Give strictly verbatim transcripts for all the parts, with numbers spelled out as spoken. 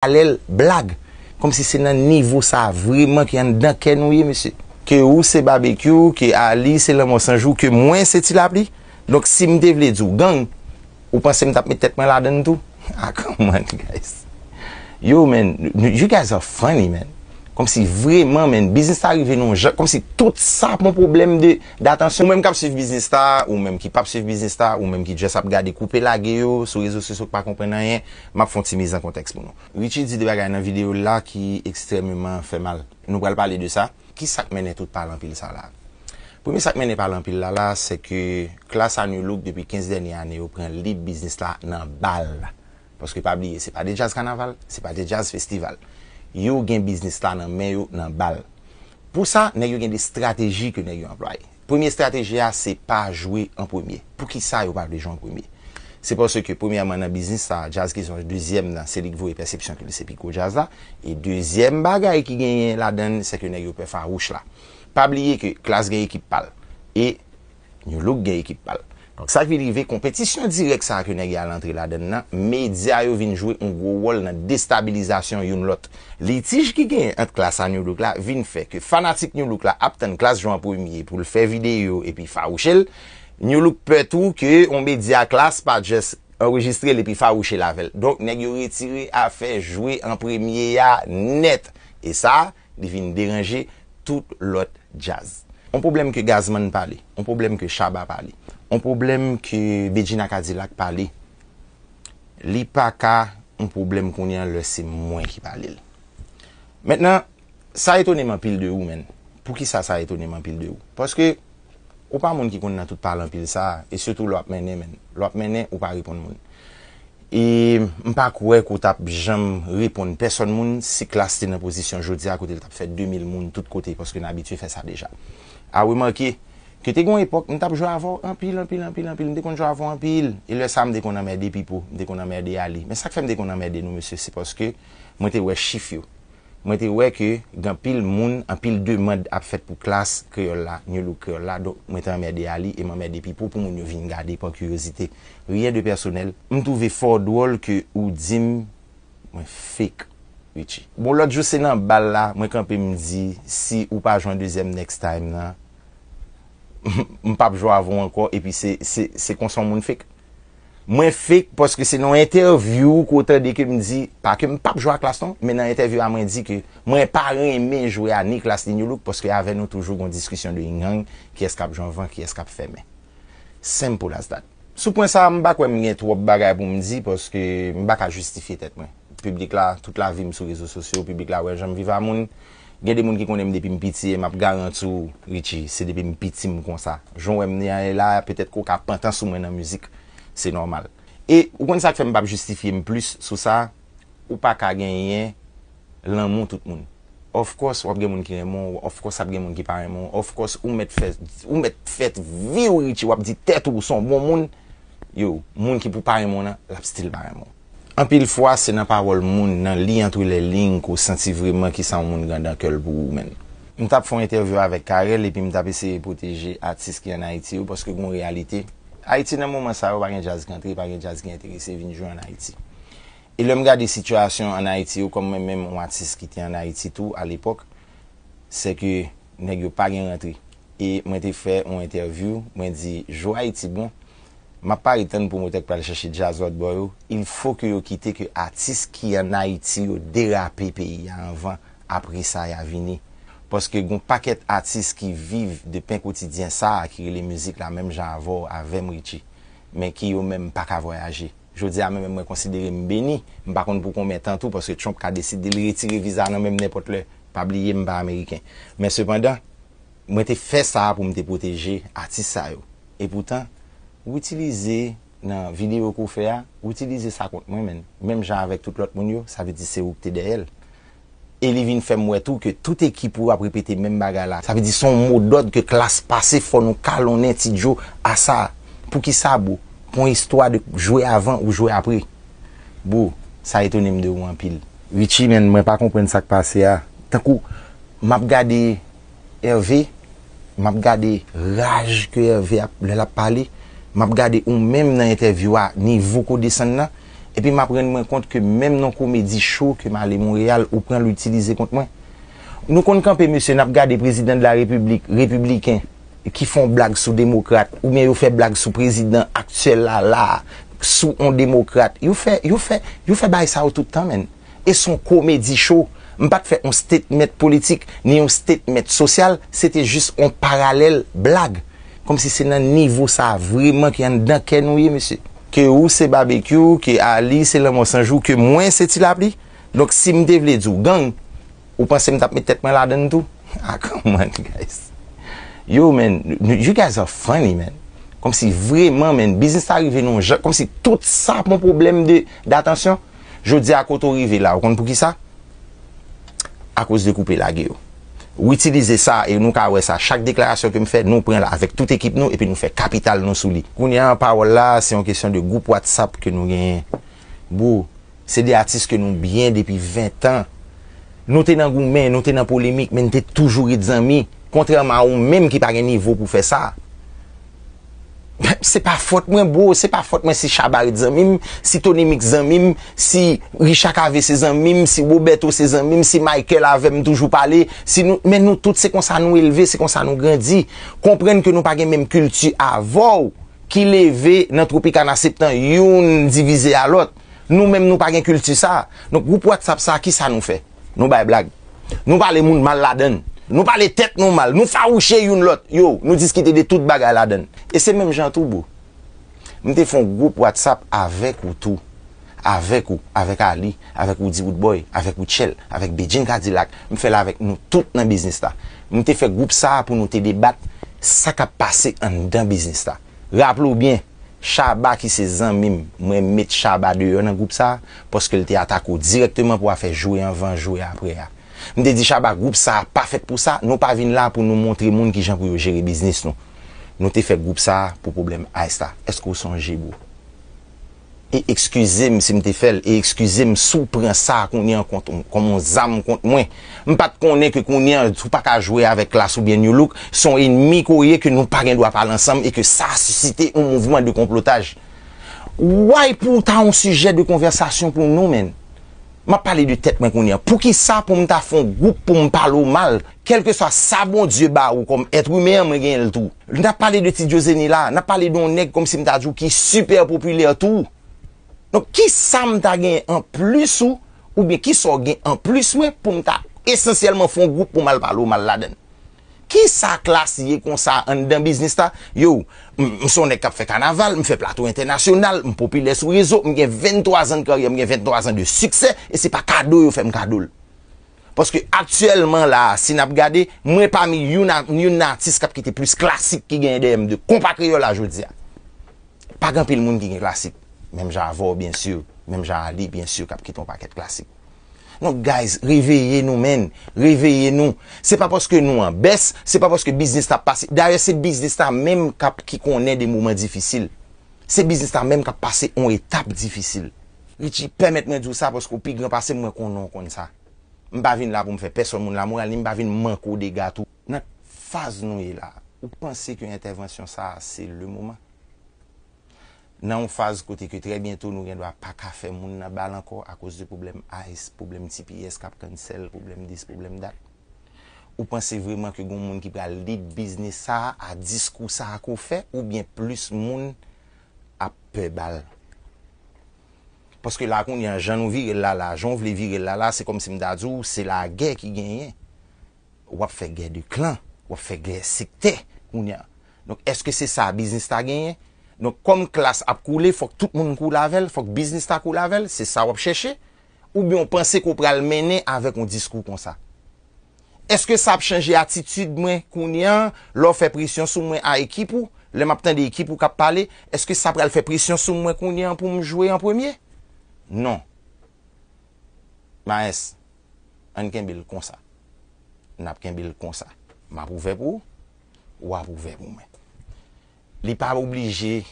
palèl blag. Kòmsi se nan nivo sa a vreman ki anndan kè nou ye, mesye. Ke ou se Babekyou, ke Ali se Lanmò San Jou, ke mwen se Ti Lapli. Donk, si m te vle di w gang, ou panse m t ap met tèt mwen ladann tou? Ah, come on, guys. Yo, man, you guys are funny, man. Kòmsi vreman, man, biznis la rive nan yon jan, kòmsi tout sa pran pwoblèm de, datansyon. Ou menm k ap swiv biznis la, ou menm ki p ap swiv biznis la, ou menm ki just ap gade koupe lage yo sou rezo sosyo k pa konprann anyen, m ap fè yon ti mizan kontèks pou nou. Richie di de bagay nan videyo l la ki ekstrèmeman fè mal. Nou pral pale de sa. Ki sa k mennen tout pale anpil sa la? Premye sa k mennen pale anpil la la, se ke klas a Nu Look depi kenz dènye ane yo pran lid biznis la nan bal. Paske pa bliye, se pa de djaz kanaval, se pa de djaz festival. Yo gen biznis la nan men yo nan bal. Pou sa, nèg yo gen de estrateji ke nèg yo anplwaye. Premye estrateji a, se pa jwe an premye. Poukisa yo pa vle jwe an premye? Se paske, premyèman, nan biznis sa, djaz ki se yon dezyèm nan, se li k voye pèsepsyon ke li se pi gwo djaz la. E dezyèm bagay ki genyen ladann, se ke nèg yo pè fawouch la. Pa bliye ke Klass gen ekip pa l. E Nu Look gen ekip pa l. Donk, sa k vin rive, konpetisyon dirèk sa a ke nèg yo al antre ladann nan, medya yo vin jwe yon gwo wòl nan destabilizasyon youn lòt. Litij ki genyen ant Klass a Nu Look la vin fè ke fanatik Nu Look la ap tann Klass jwe an premye pou l fè videyo epi fawouche l. Nu Look pè tou ke yon medya Klass pa just anrejistre l epi fawouche l avè l. Donk, nèg yo retire afè jwe an premye a nèt. E sa, li vin deranje tout lòt djaz. On pwoblèm ke Gazman pale, on pwoblèm ke Shabba pale, on pwoblèm ke Bedjine Cadillac pale, li pa ka on pwoblèm kounye a lè se mwen ki pale l. Mentnan, sa etone m anpil de ou, menn. Poukisa sa etone m anpil de ou? Paske ou pa moun ki konn nan tout pale anpil sa a, e sitou lè w ap mennen, menn. Lè w ap mennen, ou pa reponn moun. E m pa kwè ke w t ap janm reponn pèsòn moun si Klass te nan pozisyon jodi a kote l t ap fè de mil moun tout kote, paske n abitye fè sa deja. A remake ke te gen yon epòk, m t ap jwe avè w anpil, anpil, anpil, anpil. M te konn jwe avè w anpil. E lè sa a, m te konn anmède Pipo, m te konn anmède Ali. Men sa k fè m te konn anmède nou, mesye, se paske mwen te wè chif yo. Mwen te wè ke gen anpil moun, anpil demann ap fèt pou Klass Kreyòl la, Nu Look Kreyòl la. Donk, mwen te anmède Ali e m anmède Pipo pou moun yo vin gade pa kiryozite. Rien de personnel. M twouve fò dwòl ke ou di m mwen fake, Richie. Bon, lòt jou se nan bal la, mwen kanpe m di, si ou pa jwe an dezyèm next time nan, m p ap jwe avè w ankò, epi se, se, se konsa yon moun fake. Mwen fake paske se nan yon entèvyou ke w tande ke m di, pa ke m p ap jwe a Klass non, men nan entèvyou a mwen di ke mwen pa renmen jwe a ni Klass ni Nu Look paske avè nou toujou gon diskisyon de yin yang, kiyès k ap jwe anvan, kiyès k ap fèmen. Simple as that. Sou pwen sa a, m pa kwè m gen twòp bagay pou m di paske m pa ka jistifye tèt mwen. Piblik la, tout lavi m sou rezo sosyo, piblik la wè jan m viv a moun. Gen de moun ki konnen m depi m piti e m ap garanti w, Richie, se depi m piti m konsa. Jan w wè m ye la, petèt ke w ka pantan sou mwen nan mizik, se nòmal. E ou konn sa k fè m p ap jistifye m plis sou sa, ou pa ka genyen lanmou tout moun. Of course, w ap gen moun ki renmen w, of course, ap gen moun ki pa renmen w, of course, ou mèt fè, ou mèt fè vi w, Richie, w ap di tèt ou, ou se yon bon moun, yo, moun ki pou pa renmen w nan, l ap still pa renmen w. Anpil fwa, se nan pawòl moun, nan li entre les lignes, ke w santi vreman kisa yon moun gen anndan kè l pou ou menm. M t ap fè yon entèvyou avèk Carel, epi m t ap eseye pwoteje atis ki ann Ayiti yo, paske gen yon reyalite. Ayiti, nan moman sa yo, pa gen djaz ki antre, pa gen djaz ki enterese vin jwe ann Ayiti. E lè m gade sitiyasyon ann Ayiti yo, kòm mwen menm yon atis ki te ann Ayiti tou, alepòk, se ke nèg yo pa gen rantre. E mwen te fè yon entèvyou, mwen di, jou Ayiti bon, m ap pare tann pwomotè k pral chèche djaz lòt bò yo, il faut que yo kite ke atis ki ann Ayiti yo derape peyi a anvan, apre sa y a vini. Paske gon pakèt atis ki viv de pen kotidyen sa a ki rele mizik la menm jan avè w, avè m, Richie, men ki yo menm pa ka vwayaje. Jodi a, mwen menm, mwen konsidere m beni. M pa konn pou konbyen tan tou, paske Trump ka deside l retire viza nan men m nenpòt lè. Pa bliye, m pa ameriken. Men sepandan, mwen te fè sa a pou m te pwoteje atis sa yo. Epoutan, ou itilize nan videyo ke w fè a, ou itilize sa kont mwen, menn. Menm jan avèk tout lòt moun yo, sa vle di se ou ki te dèyè l. E li vin fè m wè tou ke tout ekip ou ap repete menm bagay la. Sa vle di se yon modòd ke Klass pase, fò nou kalonnen Ti Djo a sa. Poukisa, bro? Pou yon istwa de jwe avan ou jwe apre? Bro, sa etone m de ou anpil. Richie, menn, mwen pa konprann sa k pase a. Tankou, m ap gade Hervé, m ap gade raj ke Hervé ap, lè l ap pale, m ap gade ou menm nan entèvyou a, nivo ke w desann nan, Epi m ap rann mwen kont ke menm nan komedi cho ke m ale Monreyal, ou pran l, ou itilize kont mwen. Nou konn kanpe, mesye, n ap gade prezidan de la repiblik, repibliken, ki fè yon blag sou demokrat, oubyen yo fè blag sou prezidan aktyèl la, la, sou yon demokrat. Yo fè, yo fè, yo fè bagay sa yo tout tan, menn. E se yon komedi cho. M pa t fè yon statement politik, ni yon statement sosyal, se te jis yon paralèl blag. Kòmsi se nan nivo sa a vreman ki anndan kè nou ye, mesye. Ke ou se Babekyou, ke Ali se Lanmò San Jou, ke mwen se Ti Lapli. Donk, si m te vle di w gang, ou panse m t ap met tèt mwen ladan l tou? Ah, come on, guys. Yo, man, you guys are funny, man. Kòmsi vreman, man, biznis sa rive nan yon jan, kòmsi tout sa pran pwoblèm de, datansyon. Jodi a, kote w rive la, ou konn poukisa? Akoz de koupe lage yo. Ou itilize sa, e nou ka wè sa, chak deklarasyon ke m fè, nou pran l avèk tout ekip nou, epi nou fè kapital nou sou li. Kounye a, pawòl la, se yon kesyon de gwoup WhatsApp ke nou genyen. Bro, se de atis ke nou byen depi ven tan. Nou te nan goumen, nou te nan polemik, men n te toujou ret zanmi. Kontrèman a ou menm ki pa gen nivo pou fè sa. Se pa fòt mwen, bro, se pa fòt mwen si Shabba ret zanmi m, si Tony Mix zanmi m, si Richard Cavé se zanmi m, si Roberto se zanmi m, si Michael avè m toujou pale, si nou, men nou tout se konsa nou elve, se konsa nou grandi. Konprann ke nou pa gen menm kilti avè w ki leve nan Tropicana Septan, youn divize a lòt. Nou menm nou pa gen kilti sa. Donk gwoup WhatsApp sa, kisa nou fè? Nou bay blag. Nou pale moun mal ladan l. Nou pale tèt nou mal. Nou fawouche youn lòt. Yo, nou diskite de tout bagay ladan l. E se menm jan tou, bro. M te fè yon gwoup WhatsApp avèk ou tou. Avèk ou, avèk Ali, avèk Roody Roodboy, avèk Rutshelle, avèk Bedjine Cadillac. M fè l avèk nou tout nan biznis la. M te fè gwoup sa a pou nou te debat sa k ap pase anndan biznis la. Raple w byen, Shabba ki se zanmi m, mwen met Shabba deyò nan gwoup sa a, paske l te atake w dirèkteman pou afè jwe anvan, jwe aprè a. M te di Shabba, gwoup sa a pa fèt pou sa, nou pa vin la pou nou montre moun kijan pou yo jere biznis nou. Nou te fè gwoup sa a pou pwoblèm Ice la. Èske w sonje, bro? E ekskize m si m te fè l, e ekskize m si w pran sa a kounye a kont, kòm yon zam kont mwen. M pa t konnen ke kounye a, si w pa ka jwe avèk Klass oubyen Nu Look, se yon enmi ke w ye, ke nou pa gen dwa pale ansanm e ke sa a sisite yon mouvman de konplotaj. Why pou w ta yon sijè de konvèsasyon pou nou, menn? M ap pale de tèt mwen kounye a. Poukisa pou m ta fè yon gwoup pou m pale w mal? Kèlkeswa sa Bondye ba ou kòm èt imen an, mwen genyen l tou. N ap pale de Ti Djozeni la, n ap pale de yon nèg kòmsi m ta di w ki sipè popilè tou. Donk, kisa m ta gen anplis ou, oubyen kisa w gen anplis mwen pou m ta esansyèlman fè yon gwoup pou m al pale w mal ladan l? Kisa Klass ye konsa anndan biznis la? Yo, m, m se yon nèg k ap fè kanaval, m fè plato entènasyonal, m popilè sou rezo, m gen venntwa zan de karyè, m gen venntwa zan de siksè, e se pa kado yo fè m kado l. Paske aktyèlman la a, si n ap gade, mwen pami youn a, youn nan atis k ap kite plis klasik ki genyen dèyè m de konpa kreyòl la jodi a. Pa gen anpil moun ki gen klasik. Menm jan avè w, byen si. Menm jan a li, byen si, k ap kite yon pakèt klasik. Donk, guys, reveye nou, menn. Reveye nou. Se pa paske nou an bès, se pa paske biznis la ap pase. Dayè, se biznis la menm k ap, ki konnen de moman difisil. Se biznis la menm k ap pase yon etap difisil. Richie, pèmèt mwen di w sa paske w pi gran pase m, mwen konnen w konn sa. M pa vin la pou m fè pèsonn moun lamoral, ni m pa vin manke w dega tou. Nan faz nou ye la, ou panse ke entèvansyon sa a, se le moman? Nan yon faz kote ke trè byento nou gen dwa pa ka fè moun nan bal ankò akoz de pwoblèm Ice, pwoblèm T P S k ap cancel, pwoblèm dis, pwoblèm dat. Ou panse vrèman ke gen moun ki pral lead biznis sa a, a diskou sa a ke w fè, oubyen plis moun ap pè ba l? Paske la kounye a, jan nou vire l la la, jan w vle vire l la la, se kòmsi m ta di w, se lagè ki genyen. W ap fè gè de klan, w ap fè gè sektè kounye a. Donk, èske se sa biznis la genyen? Donk, kòm Klass ap koule, fòk tout moun koule avè l, fòk biznis la koule avè l, se sa w ap chèche? Oubyen w panse ke w pral mennen avèk yon diskou konsa? Èske sa ap chanje atitid mwen kounye a, lè w fè presyon sou mwen a ekip ou, lè m ap tande ekip ou k ap pale, èske sa pral fè presyon sou mwen kounye a pou m jwe an premye? Non. Maes, ann kenbe l konsa. N ap kenbe l konsa. M ap ouvè pou ou, w ap ouvè pou mwen. Li pa oblije,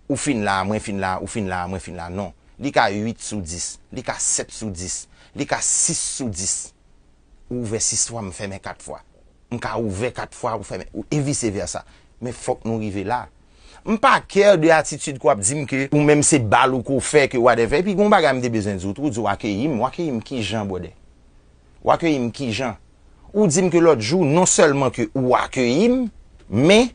ou fin la, mwen fin la, ou fin la, mwen fin la, non. Li ka uit sou dis, li ka sèt sou dis, li ka sis sou dis. Ou ouvè sis fwa, m fèmen kat fwa. M ka ouvè kat fwa, ou fèmen, e vise vèsa. Men fòk nou rive la. M pa care de atitid ke w ap di m ke ou menm se bal ou ke w fè ke whatever. Epi gen yon bagay m te bezwen di w tou, ou di w akeyi m, w akeyi m kijan, brother? W akeyi m kijan? Ou di m ke lòt jou, non sèlman ke ou akeyi m, men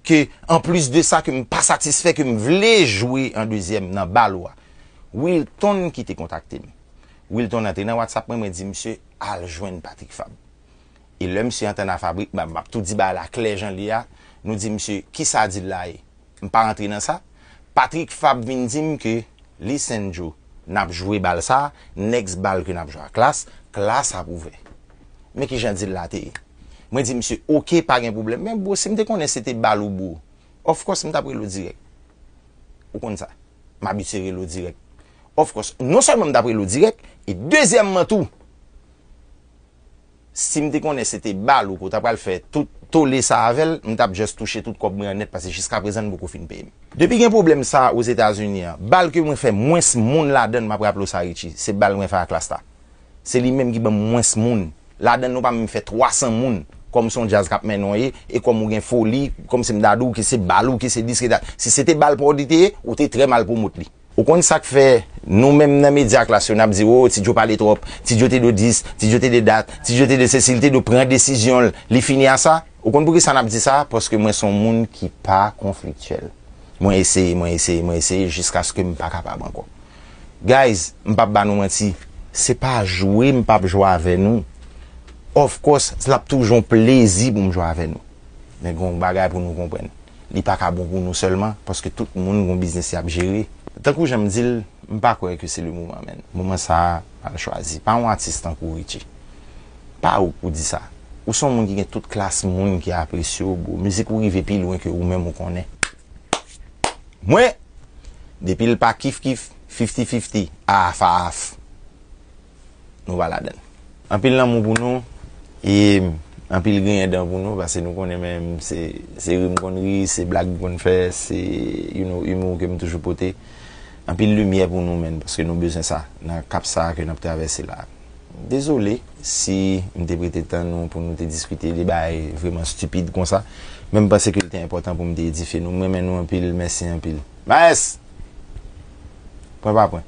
ke anplis de sa ke m pa satisfè ke m vle jwe an dezyèm nan bal ou a. Wilton ki te kontakte m. Wilton antre nan WhatsApp mwen, mwen di misye al jwenn Patrick Fab. E lè misye antre nan fabrik, m ap tou di bagay la klè jan l ye a, nou di misye kisa dil la ye. M pa rantre nan sa. Patrick Fab vin di m ke, listen Joe, n ap jwe bal sa, next bal ke n ap jwe a Klass, Klass ap ouvè. Men kijan dil la te ye. Mwen di misye, oke, pa gen pwoblèm. Men bro, si m te konnen se te bal ou bro, of course m t ap rele w dirèk. Ou konn sa. M abitye rele w dirèk. Of course, non sèlman m t ap rele w dirèk, e dezyèmman tou, si m te konnen se te bal ou ke w ta pral fè tout tole sa avè l, m t ap just touche tout kòb mwen an nèt, paske jiskaprezan n poko fin peye m. Depi gen pwoblèm sa Ozetazini an, bal ke mwen fè mwens moun ladan l, m ap raple w sa Richie, se bal mwen fè a Klass la. Se li menm ki ban m mwens moun. Ladan l nou pa menm fè twa san moun. Kòm se yon djaz k ap mennen w ye, e kòm ou gen foli, kòm se m ta di w ke se bal ou, ke se dis, ke dat. Si se te bal pa w li te ye, ou te trè mal pwomot li. Ou konn sa k fè nou menm nan medya Klass yo, n ap di, o, Ti Joe pale twòp, Ti Joe te dwe dis, Ti Joe te dwe dat, Ti Joe te dwe sesi, li te dwe pran desizyon l, li fini a sa? Ou konn poukisa n ap di sa? Paske mwen se yon moun ki pa konfliktyèl. Mwen eseye, mwen eseye, mwen eseye, jiskaske m pa kapab ankò. Guys, m p ap ba nou manti, se pa jwe m p ap jwe avè nou. Of course, l ap toujou yon plezi pou m jwe avè nou. Men gen yon bagay pou nou konprann. Li pa ka bon pou nou sèlman, paske tout moun gen yon biznis y ap jere. Tankou jan m di l, m pa kwè ke se le moman, menn. Moman sa a, al chwazi. Pa yon atis tankou Richie. Pa ou k pou di sa. Ou se yon moun ki gen tout klas moun ki apresye w, bro. Mizik ou rive pi lwen ke ou menm ou konnen. Mwen, depi l pa kif kif, fifty fifty, half half, nou pa ladan l. Anpil lanmou pou nou, e anpil griyen dan pou nou, paske nou konnen menm se, se ri m konn ri, se blag m konn fè, se, you know, humour ke m toujou pote. Anpil limyè pou nou, menn, paske nou bezwen sa nan kap sa a ke n ap travèse la. Dezole si m te prete tan nou pou nou te diskite de bagay vreman stipid konsa, men m panse ke l te enpòtan pou m te edifye nou. M renmen nou anpil, mèsi anpil. Maes! Pwen pa pwen.